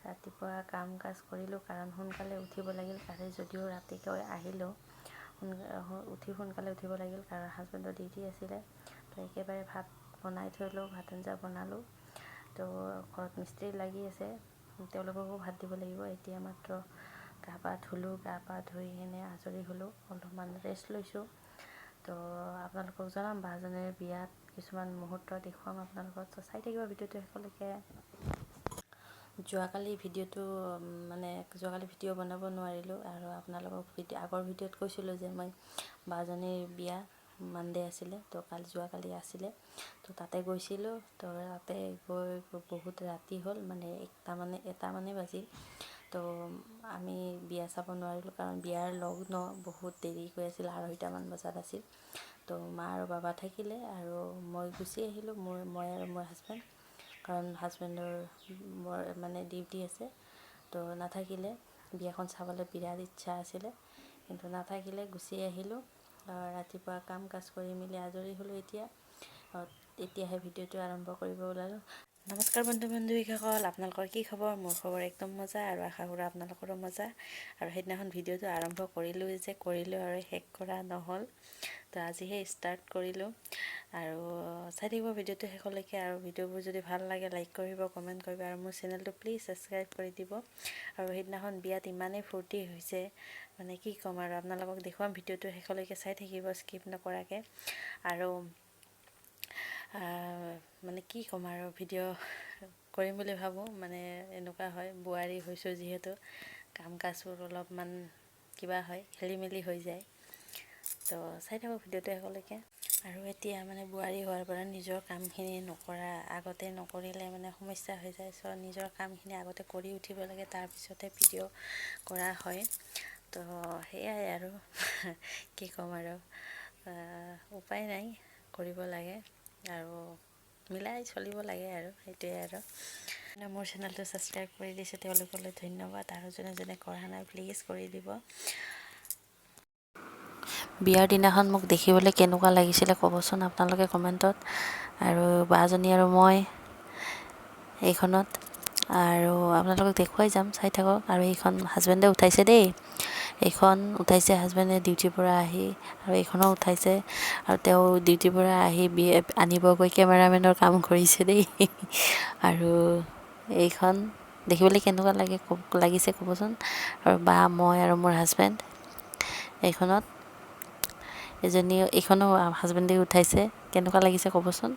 ৰাতিপুৱা কাম কাজ কৰিলোঁ, কাৰণ সোনকালে উঠিব লাগিল। কালি যদিও ৰাতিকৈ আহিলোঁ, সোনকালে উঠিব লাগিল, কাৰণ হাজবেণ্ডৰ ডিউটি আছিলে। তো একেবাৰে ভাত বনাই থলোঁ, ভাত আঞ্জা বনালোঁ। তো ঘৰত মিস্ত্ৰী লাগি আছে, তেওঁলোককো ভাত দিব লাগিব। এতিয়া মাত্ৰ গা পা ধুলোঁ, গা পা ধুই কিনে আজৰি হ'লোঁ, অলপমান ৰেষ্ট লৈছোঁ। তো আপোনালোকক জনাম, বাজনীৰ বিয়াত কিছুমান মুহূৰ্ত দেখুৱাম আপোনালোকক। তো চাই থাকিব ভিডিঅ'টো শেষলৈকে। যোৱাকালি ভিডিঅ'টো, মানে যোৱাকালি ভিডিঅ' বনাব নোৱাৰিলোঁ। আৰু আপোনালোকক ভিডিঅ' আগৰ ভিডিঅ'ত কৈছিলোঁ যে মই বাজনীৰ বিয়া মানডে আছিলে, তো কালি যোৱাকালি আছিলে, তো তাতে গৈছিলোঁ। তো তাতে গৈ বহুত ৰাতি হ'ল, মানে একটা মানে এটা মানে বাজিল। তো আমি বিয়া চাব নোৱাৰিলোঁ, কাৰণ বিয়াৰ লগ্ন বহুত দেৰিকৈ আছিল, 2:30মান বজাত আছিল। তো মা আৰু বাবা থাকিলে আৰু মই গুচি আহিলোঁ, মই আৰু মোৰ হাজবেণ্ড, কাৰণ হাজবেণ্ডৰ মোৰ মানে ডিউটি আছে, তো নাথাকিলে। বিয়াখন চাবলৈ বিৰাট ইচ্ছা আছিলে, কিন্তু নাথাকিলে, গুচি আহিলোঁ। ৰাতিপুৱা কাম কাজ কৰি মেলি আজৰি হ'লোঁ। এতিয়া এতিয়াহে ভিডিঅ'টো আৰম্ভ কৰিব ওলালোঁ। নমস্কাৰ বন্ধু বান্ধৱীসকল, আপোনালোকৰ কি খবৰ? মোৰ খবৰ একদম মজা আৰু আশা কৰোঁ আপোনালোকৰো মজা। আৰু সেইদিনাখন ভিডিঅ'টো আৰম্ভ কৰিলোঁ যে কৰিলোঁ আৰু শেষ কৰা নহ'ল, তো আজিহে ষ্টাৰ্ট কৰিলোঁ। আৰু চাই থাকিব ভিডিঅ'টো শেষলৈকে। আৰু ভিডিঅ'বোৰ যদি ভাল লাগে, লাইক কৰিব, কমেণ্ট কৰিব আৰু মোৰ চেনেলটো প্লিজ ছাবস্ক্ৰাইব কৰি দিব। আৰু সেইদিনাখন বিয়াত ইমানেই ফূৰ্তি হৈছে, মানে কি ক'ম আৰু, আপোনালোকক দেখুৱাম। ভিডিঅ'টো শেষলৈকে চাই থাকিব স্কিপ নকৰাকৈ। আৰু মানে কি ক'ম আৰু, ভিডিঅ' কৰিম বুলি ভাবোঁ, মানে এনেকুৱা হয়, বোৱাৰী হৈছোঁ যিহেতু কাম কাজবোৰ অলপমান কিবা হয়, খেলি মেলি হৈ যায়। তো চাই থাকক ভিডিঅ'টো শেষলৈকে। আৰু এতিয়া মানে বোৱাৰী হোৱাৰ পৰা নিজৰ কামখিনি নকৰা আগতে নকৰিলে মানে সমস্যা হৈ যায়। চ' নিজৰ কামখিনি আগতে কৰি উঠিব লাগে, তাৰপিছতে ভিডিঅ' কৰা হয়। তো সেয়াই আৰু কি ক'ম আৰু, উপায় নাই, কৰিব লাগে আৰু মিলাই চলিব লাগে আৰু সেইটোৱে। আৰু মোৰ চেনেলটো ছাবস্ক্ৰাইব কৰি দিছে, তেওঁলোকলৈ ধন্যবাদ। আৰু যোনে যোনে কৰা নাই, প্লিজ কৰি দিব। বিয়াৰ দিনাখন মোক দেখিবলৈ কেনেকুৱা লাগিছিলে ক'বচোন আপোনালোকে কমেণ্টত। আৰু বাজনী আৰু মই এইখনত, আৰু আপোনালোকক দেখুৱাই যাম, চাই থাকক। আৰু এইখন হাজবেণ্ডে উঠাইছে দেই, এইখন উঠাইছে হাজবেণ্ডে ডিউটিৰ পৰা আহি। আৰু এইখনো উঠাইছে, আৰু তেওঁ ডিউটিৰ পৰা আহি বিয়া আনিব গৈ কেমেৰামেনৰ কাম কৰিছে দেই। আৰু এইখন দেখিবলৈ কেনেকুৱা লাগে লাগিছে ক'বচোন। আৰু বা, মই আৰু মোৰ হাজবেণ্ড এইখনত। এজনী, এইখনো হাজবেণ্ডে উঠাইছে। কেনেকুৱা লাগিছে ক'বচোন।